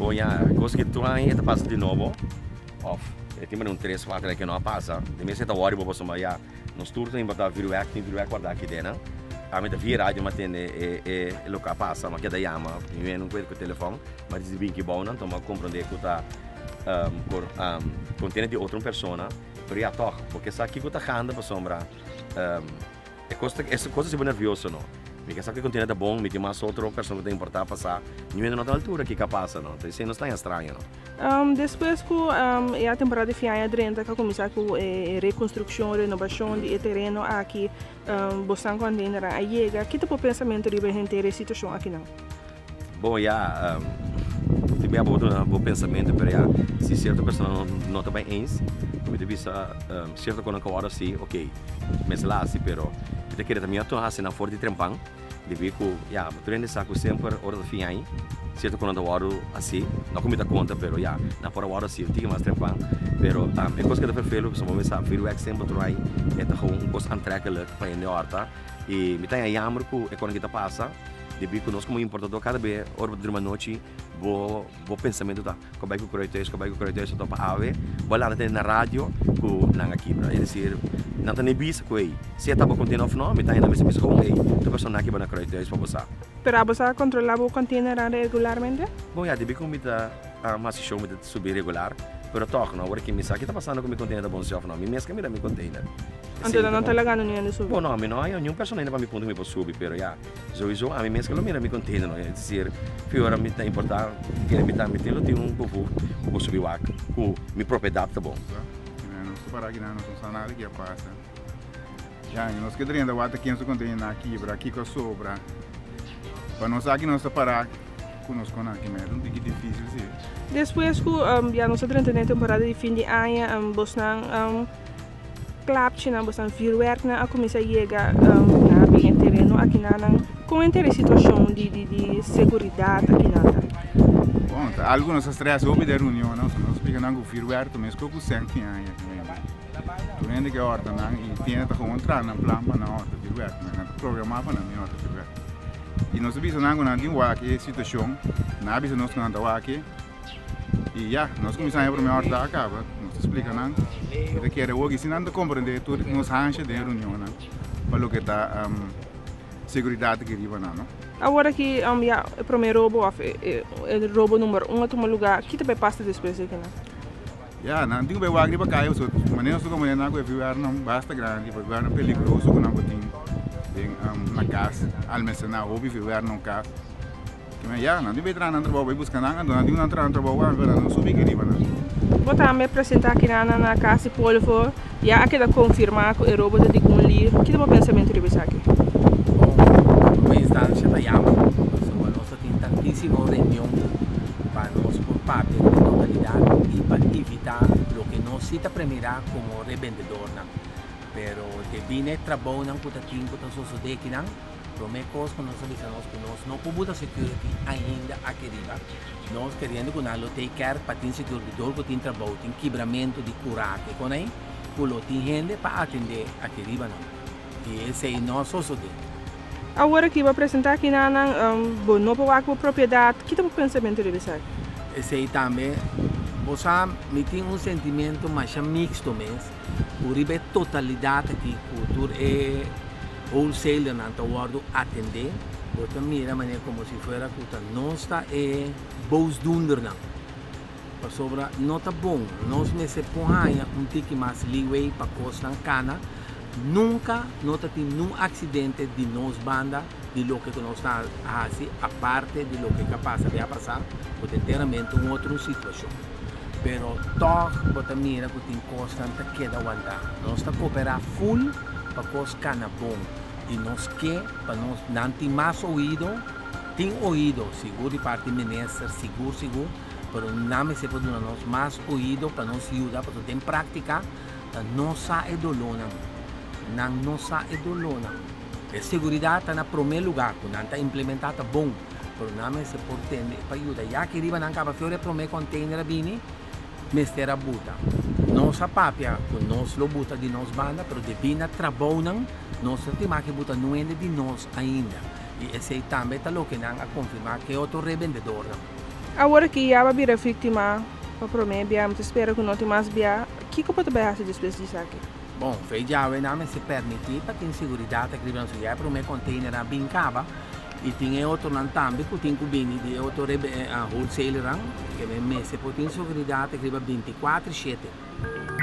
Bon ya, kos ki tur aña e ta pasa di nobo, òf e tin manera un tres, kuater aña ke no a pasa. Di mes e ta wòri bo pasobra ya nos tur ta importá vuurwerk, tin vuurwerk guardá aki den nan. Ami ta via radio mi a tende e e loke a pasa, mi a keda yama, mi no ku telefòn, mi a disi bin ki bou nan, anto mi a komprondé ku ta container di otro persona, pero ya tòg bo ke sa kiko ta ganda pasobra e kos ta e kos ta hasi bo nervioso no. Mi ke sa ku e container ta bon, mi tin mas otro persona ku ta importá pa sa, niun hende no ta na altura kiko a pasa no, entonces esei nos ta haña straño no. Despues ku e temporada di fin aña drenta ku a kuminsá ku e rekonstrukshon, renobashon di e tereno aki, bosan containernan a yega, ki ta bo pensamentu riba henter e situashon akinan? Bon ya, tin bia bo duna bo pensamentu pero ya si sierto persona no ta bai eens mi ta bisa sierto konan ka wòrdu hasi ok mester la hasi pero mi ta kere ta mihó tur hasi nan for di trempan debí ku ya tur hende sa ku semper ora ta fin aña sierto konan ta wòrdu hasi no ku mi ta kontra pero ya nan por a wòrdu hasi un tiki mas trempan pero e kos ke ta ferfelu pasobra bo mester sa vuurwerk semper tur aña e ta gewoon un kos aantrekkelijk pa hende òrta i mi ta haña yamber ku e konan ki ta pasa. Debí ku nos komo importadó kada be ora bo ta drumi anochi bo bo pensamentu ta ku a bai ku Kruithuis, ku a bai ku Kruithuis anto pa awe bo a lanta tende na radio ku nan a kibra. Es desir nan ta ni bisa ku ey si e ta bo container òf no, mi ta ainda mester bisa kon ey tur persona a kibra na Kruithuis pa bo sa. Pero abo sa kontrolá bo containernan regularmente? Bon ya, debí ku mi ta hasi show mi ta subi regular, pero tòg no, awor ki mi sa ki ta pasando ku mi container ta bon si òf no, mi mes ka mira mi container. Anto nan no ta lagando niun hende subi? Bon no, mi no haña niun persona ainda pa mi punto ku mi por subi, pero ya, souiso ami mes ke lo mira mi container no, es desir, fi ora mi ta importa, kere mi ta mi tin lo tin un bevoegd ku por subi wak ku mi propiedat ta bon. Nos ta para aki nan, nos no sa nada ke a pasa. Ya, nos ke drenta wak ta ken su container nan a kibra, kiko a sobra. Pa nos aki nos ta para ku nos kon aki, ma e ta un tiki difisil si. Despues ku ya nos a drenta den e temporada di fin di aña, bosnan Klapchinan, bosan vuurwerknan a kuminsá yega na bin e tereno akinanan. Kon henter e situashon di di di seguridat akinan ta? Bon, ta algu nos a stress hopi den reunionnan, so nos a splika nan ku vuurwerk ta meskos ku sèn fin aña. Tur hende ke òrta nan i tienda ta gewoon traha nan plan pa nan òrta vuurwerk, nan ta programá pa nan bin òrta vuurwerk. I nos a bisa nan ku nan tin wak e situashon, nan a bisa nos ku nan ta wak e. I ya, nos kuminsá e promé òrta a kaba, nos ta splika nan, mi ta kere hopi si nan ta komprendé tur nos hansha den e reunionnan pa loke ta seguridat aki riba nan, no. Awor aki ya e promé robo òf e robo number un a tuma lugá, ki ta bai pasa despues di kinan? Ya, nan tin ku bai wak riba kaya pasobra manera nos ta komprendé nan ku e vuurwerknan basta grandi, vuurwerknan peligroso ku nan por tin den na kas, almasená hopi vuurwerk na un kas. Ya, nan tin bai traha nan trabou, bai buska nan, anto nan tin ku nan traha nan trabou awe, pero nan no subi aki riba nan. Bo tambe presenta akinan na Cas di Polvo, ya a keda konfirmá ku e robo ta di Gunli. Ki ta bo pensamentu riba esaki? Bon, den prome instancia ta yama, pasobra nos ta tin tantisimo reunion pa nos por papia den totalidat i pa evita loke nos si ta premira komo rebendedornan. Pero debí na e trabounan ku ta tin ku ta sosodé akinan, Prome kos ku nos a bisa nos ku nos no por buta security ainda aki riba. Nos keriendo ku nan lo take care pa tin security dor ku tin trabou, tin kibramentu di kura aki kon ei, ku lo tin hende pa atende aki riba nan. I esei no a sosode. Awor aki bo a presenta aki nan nan bo no por wak bo propiedat, ki ta bo pensamentu riba esaki? Esei tambe, bo sa mi tin un sentimiento masha mixto mes ku riba e totalidat aki ku tur e. Wholesalernan ta wòrdu atendé, bo ta mira manera komo si fuera ku ta nos ta e boosdoendernan. Pasobra no ta bon, nos mester por haña un tiki mas leeway pa kosnan kana. Nunka no ta tin nun aksidente di nos banda di loke ku nos ta hasi aparte di loke ka pasa bia pasá ku ta enteramente un otro situashon. Pero tòg bo ta mira ku tin kosnan ta keda wantá. Nos ta koperá ful. Pa kos kana bon i nos ke pa nos nan tin mas oido, tin oido sigur di parti minister sigur sigur, pero nan mester por duna nos mas oido pa nos yuda pasobra den praktika ta no sa e dolónan, nan no sa e dolónan. E seguridat ta na promé lugá ku nan ta implementá ta bon, pero nan mester por tende pa yuda ya ki riba nan kaba fior e promé container a bini. Mester a buta. Nos a papia ku nos lo buta di nos banda, pero debí na trabounan nos no tin maki buta nuende di nos ainda. I esei tambe ta loke nan a konfirmá ku e otro rebendedornan. Awor aki ya bo a bira víktima pa promé bia, mi ta spera ku no tin mas bia. Kiko bo ta bai hasi despues di esaki? Bon, fe djawe nan mester permití pa tin seguridat aki riba nos. Ya e promé container a bin kaba i tin e otronan tambe ku tin ku bini di e otro wholesalernan ke mester por tin seguridat aki riba 24/7.